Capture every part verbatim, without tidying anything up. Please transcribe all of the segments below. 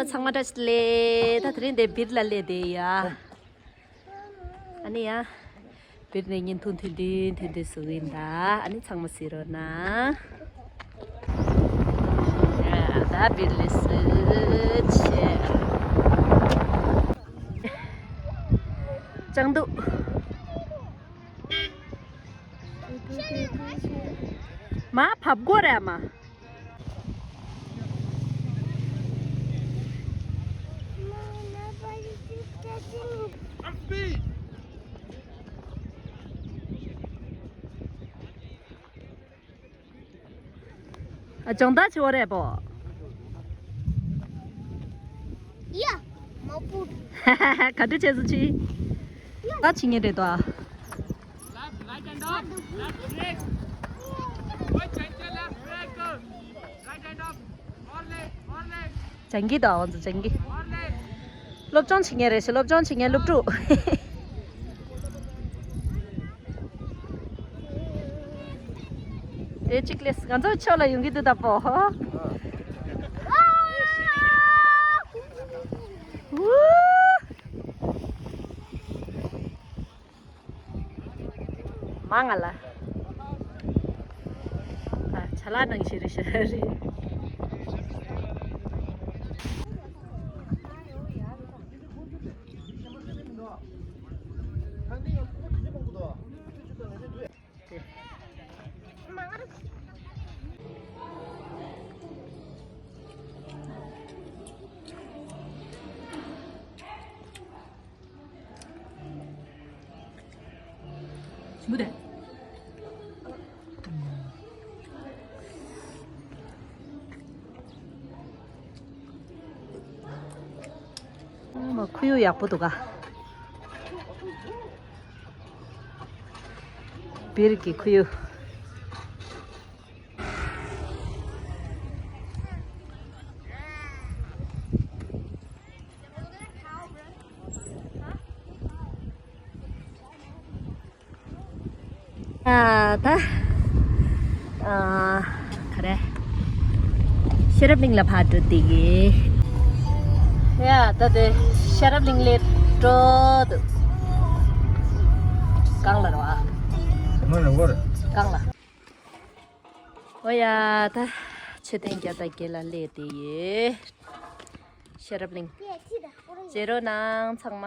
ཚང་མ་བཀྲ་ཤིས་བདེ་ལེགས། ད་དེ་རིང་འདི་སྦིར་ལ་སླེབས་བསྡད་ཡོད། ཨ་ནི་ཡ། སྦིར་ནས་བརྙན་ཐུང་ཐུང་ཐུང་ཐུང་ཐུང་བཟོ་གི་ཡིན་ད། ཨ་ནི་ཚང་མ་གཟིགས་རོགས་གནང་། ཡ། ད་སྦིར་ལ་སུ་ཆེ། ཅང་འདུག་མ་བབས་དགོས་རེད་མ། ཨ། སྦྱོང་བརྡར་བྱེད་འོ་རེད་པོ། ཡ། མ་པུ། ག་འདྲ་བྱས་སུ་ཆི། ད་ཆི་ངེ་རེད་དོ། Right hand up, left break. Right hand up, right hand up. Forward, forward. སྦྱང་གི་འདུག་ང་ཚོ་སྦྱང་གི། སློབ་སྦྱོང་བྱེད་མཁན་རེད་ཤག་སློབ་སྦྱོང་བྱེད་མཁན་སློབ་ཕྲུག་དེ་གཅིག་ལས་ང་ཚོ་ཕྱོགས་ལ་ཡོང་གི་འདུག་ད་པོ། ཧོ། མ་ང་ལ། ཨ། ཆ་ལག་ནང་བཞིན་རེད་ཤག་རེད། ཞིམ་པོ་དེ། ཨ་མ། ཁོར་ཡུག་ཡག་པོ་འདུག་ག་སྦིར་གྱི་ཁོར་ཡུག་ཨ། ད། ཨ། ག་རེ། ཤེས་རབ་གླིང་ལ་ཕར་འགྲོ་བསྡད་ཀྱི། ཡ། ད་དེ་ཤེས་རབ་གླིང་ལ་འགྲོ་འདུག་གང་ལ་རེད་བ། ང་ལ་བར། གང་ལ། ཨོ་ཡ། ད་མཆོད་རྟེན་བརྒྱ་དང་བརྒྱད་ལ་སླེབས་བསྡད་ཡོད། ཤེས་རབ་གླིང་། མཇལ་རོགས་གནང་ཚང་མ།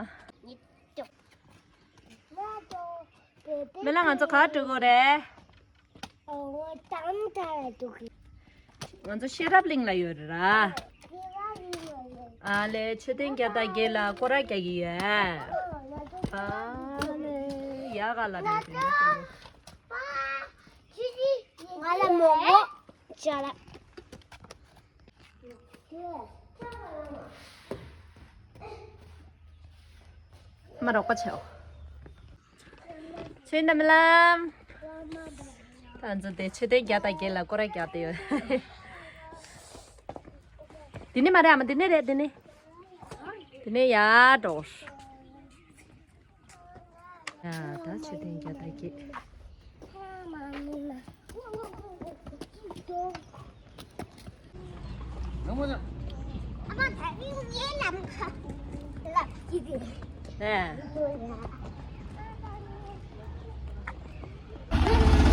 མི་ལ་ང་ཚོ་ག་འགྲོ་དགོས་རེད། ང་ཚོ་ཤེས་རབ་གླིང་ལ་ཡོད་རེད་ར། ཨ་ལེ། མཆོད་རྟེན་བརྒྱ་དང་བརྒྱད་ལ་སྐོར་ར་རྒྱག་གི་ཡོད། ཨ་ལེ། ཡ་ག་ལ་རེད། ང་ལ་མོག་མོག་བྱ་ལ། མ་རོགས་པ་བྱེད། ཆོས་རྣམས་ལམ། ད་ང་ཚོ་དེ་མཆོད་རྟེན་བརྒྱ་དང་བརྒྱད་ལ་སྐོར་ར་རྒྱག་བསྡད་ཡོད། འདི་ནས་མ་རེད་ཨ་མ། འདི་ནས་རེད། འདི་ནས། འདི་ནས་ཡར་འགྲོ། ཡ། ད་མཆོད་རྟེན་བརྒྱ་དང་བརྒྱད།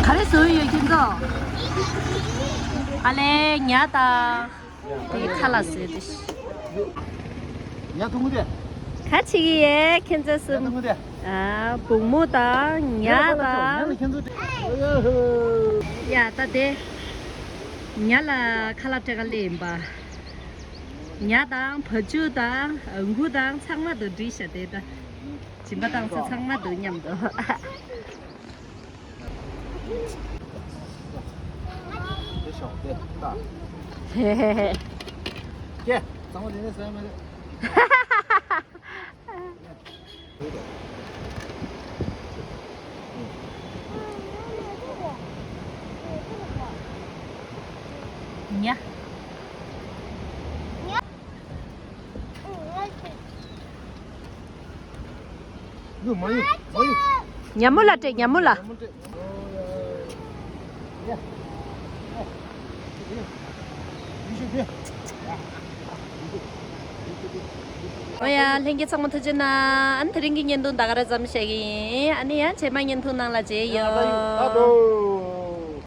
ག་རེ་བཟོ་ཡི་ཡོད་ཁྱེད་ཚོ། ཨ་ལེ། ཉ་དང་། དེ་ཁ་ལག་བཟོས་ཏེ། ཉ་ཐུང་ངུ་དེ། ག་བྱེད་ཀྱི་ཡོད་ཁྱེད་ཚོ་གསུམ། ཉ་ཐུང་ངུ་དེ། ཨ། བུ་མོ་དང་ཉ་དང་། ཉ་ལ་ཁྱེད་ཚོ། ཡ། ད་དེ། ཉ་ལ་ཁ་ལག་སྤྲད་ག་སླེབས་ཡིན་པ། ཉ་དང་བ་ཕྱུགས་དང་ཨ་ཁུ་དང་ཚང་མ་དུ་བསྒྲིགས་བཞག་དེ་ད། སྦྱིན་པ་བཏང་ས་ཚང་མ་དུ་མཉམ་དུ། དེ་ཤོག་དེ་ལྟ། ཧེ་ཧེ་ཧེ། ཀྱེ། གཙང་མ་དེ་ནས་ཟ་ཡ་མ་རེད། ཉ། ཡུ་མ་ཡུ་མ་ཡུ། ཉ་མོ་ལ་སྤྲད། ཉ་མོ་ལ། ཉ་མོ་སྤྲད། ཡ། ཡུ་ཤུ་ཕི། ཡ། ཡུ་ཤུ། འོ་ཡ། ལྷན་རྒྱས་ཚང་མ་ཐུགས་རྗེ་གནང་། ཨ་ནི་དེ་རིང་གི་བརྙན་ཐུང་ད་ག་རང་ཙམ་བཤད་ཀྱི་ཡིན། ཨ་ནི་ཡང་རྗེས་མ་བརྙན་ཐུང་ནང་ལ་མཇལ་ཡོང་།